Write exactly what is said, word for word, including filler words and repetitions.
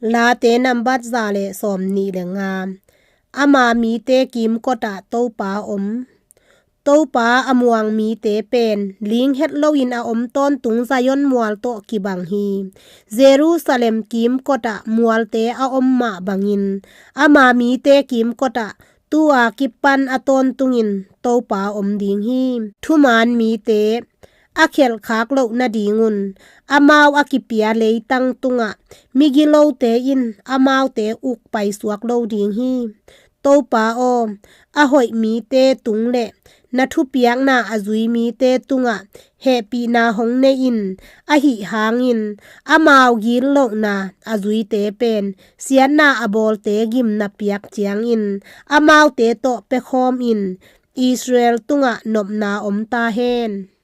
Late nambat za le sawm nih le nga. Ama mite kimkotah Topa om. Topa a muang mite pen ling het loin a om tawntung Zion mual tawh kibang hi. Jerusalem kimkotah mualte a om mah bangin ama mite kimkotah tu-a kipan a tawntungin Topa om ding hi. Thuman mite a khelhkhak loh nadingun amau a kipia leitang tungah migilote in amaute uk paisuak lo ding hi. Topa aw, a hoih mite tung le na thupiakna a zui mite tungah hehpihna hong nei in. Ahi hangin amau gitlohna a zuite pen siatna a bawlte gimna piak ciangin amaute tawh pekhawm in. Israel tungah nopna om ta hen.